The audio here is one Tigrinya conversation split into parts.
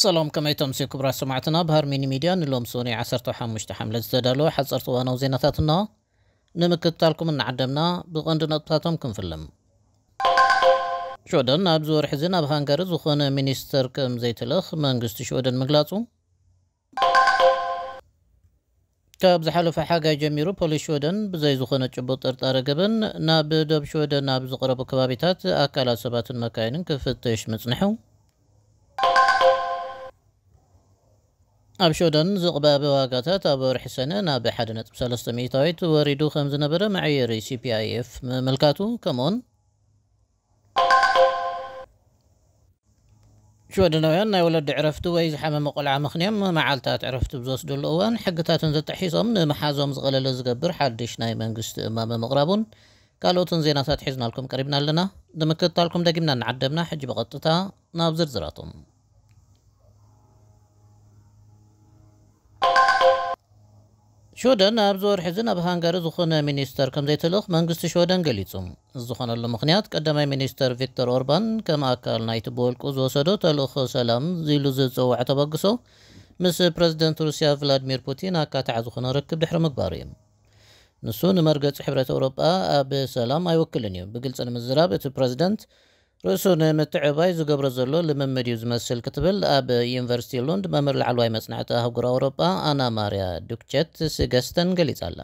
ሰላም፣ ከመይ ተምስዩ ክቡራት ሰማዕትና? ብሃር ሚኒ ሚድያ ንሎም ሶኒ ዓሰርተ ሓሙሽተ ሓምለ ዝተዳለወ ሓፀርቲ እዋናዊ ዜናታት እና ንምክትታልኩም እናዓደምና ብቐንዲ ነጥብታቶም ክንፍልም። ሽወደን ኣብዚ ወርሒ እዚ ናብ ሃንጋሪ ዝኾነ ሚኒስተር ከም ዘይትልእኽ መንግስቲ ሽወደን ምግላጹ። ካብ ዝሓለፈ ሓጋይ ጀሚሩ ፖሊስ ሽወደን ብዘይ ዝኾነ ጭቡጥ ጥርጣረ ገበን ናብ ደብ ሽወደን ኣብ ዝቐረቡ ከባቢታት ኣካላት ሰባትን መካይንን ክፍትሽ ምጽንሑ። ኣብ ሽወደን ዝቕባበ ዋጋታት ኣብ ወርሒ ሰነ ናብ ሓደ ነጥቢ ሰለስተ ሚእታዊት ወሪዱ ከም ዝነበረ መዐየሪ ሲ ፒ ኣይ ኤፍ ምምልካቱ፣ ከምኡውን ሽወደናውያን ናይ ወለዲ ዕረፍቲ ወይ ዝሓመመ ቆልዓ ምኽንዮም መዓልታት ዕረፍቲ ብዝወስድሉ እዋን ሕግታትን ተተሒሶም ንመሓዞም ዝቐለለ ዝገብር ሓድሽ ናይ መንግስቲ እማመ ምቕራቡን ካልኦትን ዜናታት ሒዝናልኩም ቀሪብና ኣለና። ንምክትታልኩም ደጊምና እናዓደምና ሕጂ ብቐጥታ ናብ ዝርዝራቶም። ሽወደን ኣብዚ ወርሒ እዚ ናብ ሃንጋሪ ዝኾነ ሚኒስተር ከም ዘይትልእኽ መንግስቲ ሽወደን ገሊጹ። እዚ ዝኾነሉ ምኽንያት ቀዳማይ ሚኒስተር ቪክተር ኦርባን ከም ኣካል ናይቲ ብወልቁ ዝወሰዶ ተልእኾ ሰላም ኢሉ ዝጸውዖ ተበግሶ ምስ ፕረዚደንት ሩስያ ቭላድሚር ፑቲን ኣካታዒ ዝኾነ ርክብ ድሕሪ ምግባሩ እዩ። ንሱ ንመርገጺ ሕብረት ኤውሮጳ ኣብ ሰላም ኣይውክልን እዩ። ብግልጺ ንምዝራብ እቲ ፕረዚደንት ርእሱ ንምትዕባይ ዝገብሮ ዘሎ ልምምድ እዩ ዝመስል ክትብል ኣብ ዩኒቨርሲቲ ሉንድ መምህር ላዕለዋይ መጽናዕቲ ኣህጉር ኣውሮጳ ኣና ማርያ ዱክቸት ስገስተን ገሊጻ ኣላ።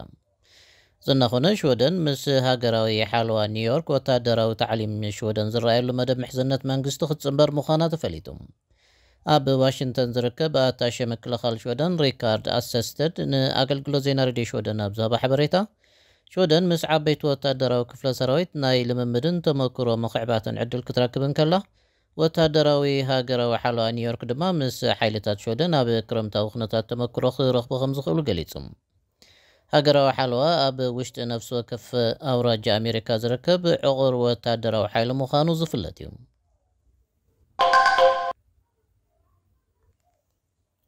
ዝናኾነ ሽወደን ምስ ሃገራዊ ሓለዋ ኒውዮርክ ወታደራዊ ታዕሊም ሽወደን ዝረኣየሉ መደብ ምሕዝነት መንግስቲ ክትጽንበር ምዃና ተፈሊጡ። ኣብ ዋሽንግተን ዝርከብ ኣታሸ ምክልኻል ሽወደን ሪካርድ ኣሰስተድ ንኣገልግሎት ዜና ሬድዮ ሽወደን ኣብ ዝሃቦ ሓበሬታ፣ ሽወደን ምስ ዓበይቲ ወታደራዊ ክፍለ ሰራዊት ናይ ልምምድን ተመክሮ ምኽዕባትን ዕድል ክትረክብ እንከላ፣ ወታደራዊ ሃገራዊ ሓለዋ ኒውዮርክ ድማ ምስ ሓይልታት ሽወደን ኣብ ክረምታዊ ኩነታት ተመክሮ ክረኽቡ ከም ዝኽእሉ ገሊጹ። ሃገራዊ ሓለዋ ኣብ ውሽጢ ነፍሲ ወከፍ ኣውራጃ ኣሜሪካ ዝርከብ ዕቑር ወታደራዊ ሓይሊ ምዃኑ ዝፍለጥ እዩ።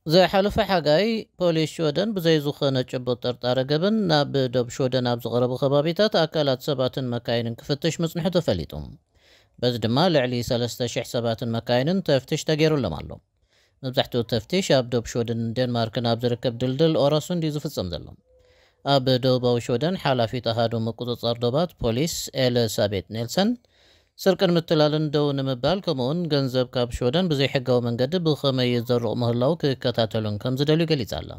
ዝሓለፈ ሓጋይ ፖሊስ ሽወደን ብዘይ ዝኾነ ጭቡጥ ጥርጣረ ገበን ናብ ደብ ሽወደን ኣብ ዝቐረቡ ከባቢታት ኣካላት ሰባትን መካይንን ክፍትሽ ምጽንሑ ተፈሊጡ። በዚ ድማ ልዕሊ ሰለስተ ሽሕ ሰባትን መካይንን ተፍትሽ ተገይሩሎም ኣሎ። መብዛሕትኡ ተፍትሽ ኣብ ደብ ሽወደንን ዴንማርክን ኣብ ዝርከብ ድልድል ኦረሱንድ እዩ ዝፍጸም ዘሎ። ኣብ ደቡባዊ ሽወደን ሓላፊት ኣሃዱ ምቁጽጻር ዶባት ፖሊስ ኤልሳቤት ኔልሰን፣ ስርቅን ምትላልን ደው ንምባል፣ ከምኡውን ገንዘብ ካብ ሽወደን ብዘይሕጋዊ መንገዲ ብኸመይ ይዘርቕ ምህላው ክከታተሉን ከም ዝደልዩ ገሊጻ ኣላ።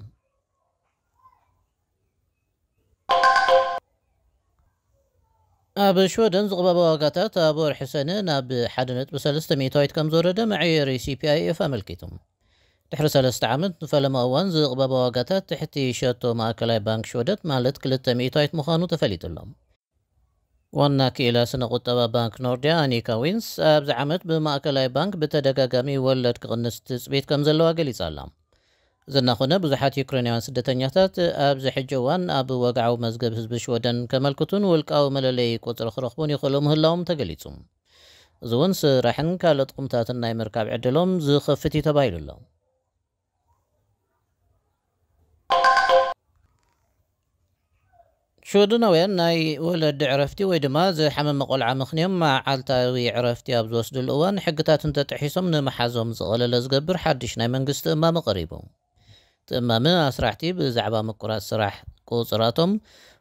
ኣብ ሽወደን ዝቕባበ ዋጋታት ኣብ ወርሒ ሰነ ናብ ሓደ ነጥቢ ሰለስተ ሚእታዊት ከም ዝወረደ መዐየሪ ሲ ፒ ኣይ ኤፍ ኣመልኪቱ። ድሕሪ ሰለስተ ዓመት ንፈለማ እዋን ዝቕባበ ዋጋታት ትሕቲ ሸቶ ማእከላይ ባንክ ሽወደን ማለት ክልተ ሚእታዊት ምዃኑ ተፈሊጡ ኣሎ። ዋና ክኢላ ስነ ቁጠባ ባንክ ኖርድያ ኣኒካ ዊንስ፣ ኣብዚ ዓመት ብማእከላይ ባንክ ብተደጋጋሚ ወለድ ክቕንስ ትጽቢት ከም ዘለዋ ገሊጻ ኣላ። እዚ እናኾነ፣ ብዙሓት ዩክሬናውያን ስደተኛታት ኣብዚ ሕጂ እዋን ኣብ ወግዓዊ መዝገብ ህዝቢ ሽወደን ከመልክቱን ውልቃዊ መለለዪ ቁጽሪ ክረኽቡን ይኽእሉ ምህላዎም ተገሊጹ። እዚ እውን ስራሕን ካልኦት ጥቕምታትን ናይ ምርካብ ዕድሎም ዝኸፍት እዩ ተባሂሉ ኣሎ። ሽወደናውያን ናይ ወለዲ ዕረፍቲ ወይ ድማ ዝሓመመ ቆልዓ ምኽንዮም መዓልታዊ ዕረፍቲ ኣብ ዝወስድሉ እዋን ሕግታት እንተጥሒሶም ንመሓዞም ዝቐለለ ዝገብር ሓድሽ ናይ መንግስቲ እማመ ቀሪቡ። እቲ እማመ ኣስራሕቲ ብዛዕባ ምቁራጽ ስራሕ ቁጽራቶም፣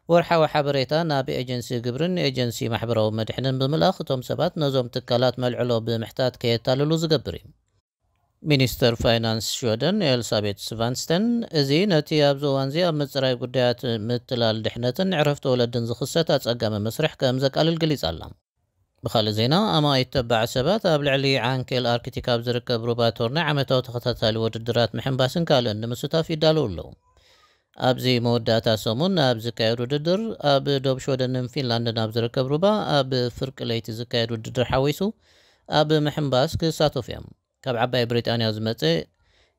ወርሓዊ ሓበሬታ ናብ ኤጀንሲ ግብርን ኤጀንሲ ማሕበራዊ መድሕንን ብምልኣኽ እቶም ሰባት ነዞም ትካላት መልዕሎ ብምሕታት ከየታልሉ ዝገብር እዩ። ሚኒስተር ፋይናንስ ሽወደን ኤልሳቤት ስቫንስተን፣ እዚ ነቲ ኣብዚ እዋንዚ ኣብ ምጽራይ ጉዳያት ምትላል ድሕነትን ዕረፍቲ ወለድን ዝኽሰት ኣጸጋሚ መስርሕ ከም ዘቃልል ገሊጻ ኣላ። ብኻልእ ዜና፣ ኣማኢት ተባዕ ሰባት ኣብ ልዕሊ ዓንኬል ኣርክቲክ ኣብ ዝርከብ ሩባ ቶርኒ ዓመታዊ ተኸታታሊ ውድድራት ምሕንባስን ካልእን ንምስታፍ ይዳለዉ ኣለዉ። ኣብዚ መወዳእታ ሰሙን ኣብ ዝካየድ ውድድር፣ ኣብ ዶብ ሽወደንን ፊንላንድን ኣብ ዝርከብ ሩባ ኣብ ፍርቂ ለይቲ ዝካየድ ውድድር ሓዊሱ ኣብ ምሕንባስ ክሳተፉ እዮም። ካብ ዓባይ ብሪጣንያ ዝመጸ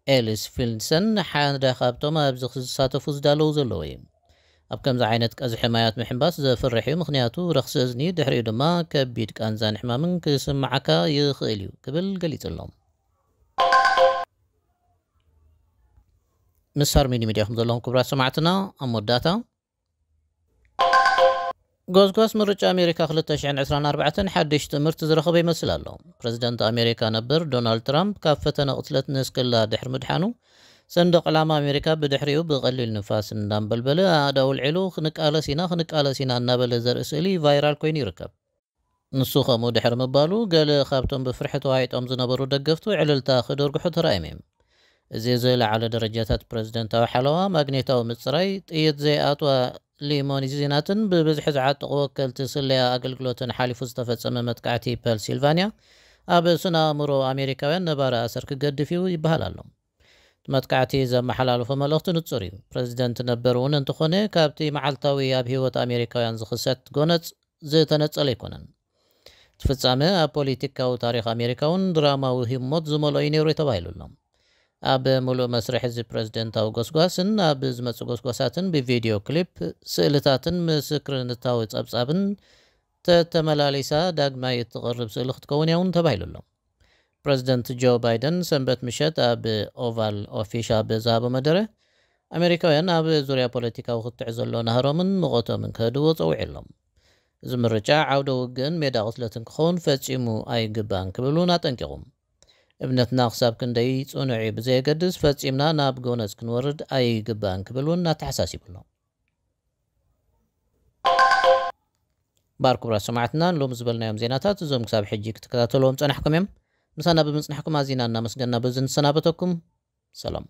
ኤሊስ ፊልሰን ሓደ ካብቶም ኣብዚ ክሳተፉ ዝዳለዉ ዘለዉ እዩ። ኣብ ከምዚ ዓይነት ቀዝሒ ማያት ምሕንባስ ዘፍርሕ እዩ፣ ምኽንያቱ ረኽሲ እዝኒ፣ ድሕሪኡ ድማ ከቢድ ቃንዛን ሕማምን ክስምዓካ ይኽእል እዩ ክብል ገሊጹ ኣሎ። ምስ ሃርሚኒ ሚድያ ከም ዘለኹም ክቡራት ሰማዕትና፣ ኣብ መወዳእታ ጎስጓስ ምርጫ ኣሜሪካ ክልተ ሽሕን ዕስራን ኣርባዕተን ሓድሽ ትምህርቲ ዝረኸበ ይመስል ኣሎ። ፕረዚደንት ኣሜሪካ ነበር ዶናልድ ትራምፕ ካብ ፈተነ ቅትለት ንስክላ ድሕሪ ምድሓኑ፣ ሰንደቕ ዕላማ ኣሜሪካ ብድሕሪኡ ብቐሊል ንፋስ እንዳንበልበለ ኣእዳው ኣልዒሉ፣ "ክንቃለስ ኢና፣ ክንቃለስ ኢና" እናበለ ዘርኢ ስእሊ ቫይራል ኮይኑ ይርከብ። ንሱ ከምኡ ድሕሪ ምባሉ፣ ገለ ካብቶም ብፍርሒ ተዋሒጦም ዝነበሩ ደገፍቱ ዕልልታ ክደርግሑ ተራእዮም እዮም። እዚ ዝለዓለ ደረጃታት ፕረዚደንታዊ ሓለዋ፣ ማግኔታዊ ምጽራይ፣ ጥይት ዘይኣትዋ ሊሞዚናትን ብብዝሒ ዝዓጠቑ ወከልቲ ስለያ ኣገልግሎትን ሓሊፉ ዝተፈጸመ መጥቃዕቲ ፐንሲልቫንያ፣ ኣብ ስነ ኣእምሮ ኣሜሪካውያን ነባሪ ኣሰር ክገድፍ እዩ ይበሃል ኣሎ። እቲ መጥቃዕቲ ዘመሓላለፎ መልእኽቲ ንጹር እዩ። ፕረዚደንት ነበር እውን እንተኾነ፣ ካብቲ መዓልታዊ ኣብ ህይወት ኣሜሪካውያን ዝኽሰት ጎነጽ ዝተነጸለ ኣይኮነን። እቲ ፍጻመ ኣብ ፖለቲካዊ ታሪኽ ኣሜሪካ እውን ድራማዊ ህሞት ዝመልኦ እዩ ነይሩ ተባሂሉ ኣሎ። ኣብ ምሉእ መስርሕ እዚ ፕረዚደንታዊ ጎስጓስን ኣብ ዝመጹ ጎስጓሳትን ብቪድዮ ክሊፕ፣ ስእልታትን ምስክርነታዊ ጸብጻብን ተተመላሊሳ ዳግማይ እትቐርብ ስእሊ ክትከውን እያ እውን ተባሂሉ ኣሎ። ፕረዚደንት ጆ ባይደን ሰንበት ምሸት ኣብ ኦቫል ኦፊስ ኣብ ዝሃቦ መደረ፣ ኣሜሪካውያን ኣብ ዙርያ ፖለቲካዊ ክትዕ ዘሎ ናህሮምን ምቖቶምን ከህድዎ ጸዊዑ ኣሎ። እዚ ምርጫ ዓውደ ውግእን ሜዳ ቅትለትን ክኸውን ፈጺሙ ኣይግባእን ክብል እውን ኣጠንቂቑ። "እምነትና ክሳብ ክንደይ ጽኑዕ እዩ ብዘየገድስ፣ ፈጺምና ናብ ጎነጽ ክንወርድ ኣይግባእን" ክብል እውን ኣተሓሳሲቡ ኣሎ። ባር ክቡራት ሰማዕትና፣ ንሎሚ ዝበልናዮም ዜናታት እዞም ክሳብ ሕጂ ክትከታተልዎም ጸናሕኩም እዮም። ምሳና ብምጽናሕኩም ኣዚና እናመስገና በዚ ንሰናበተኩም። ሰላም።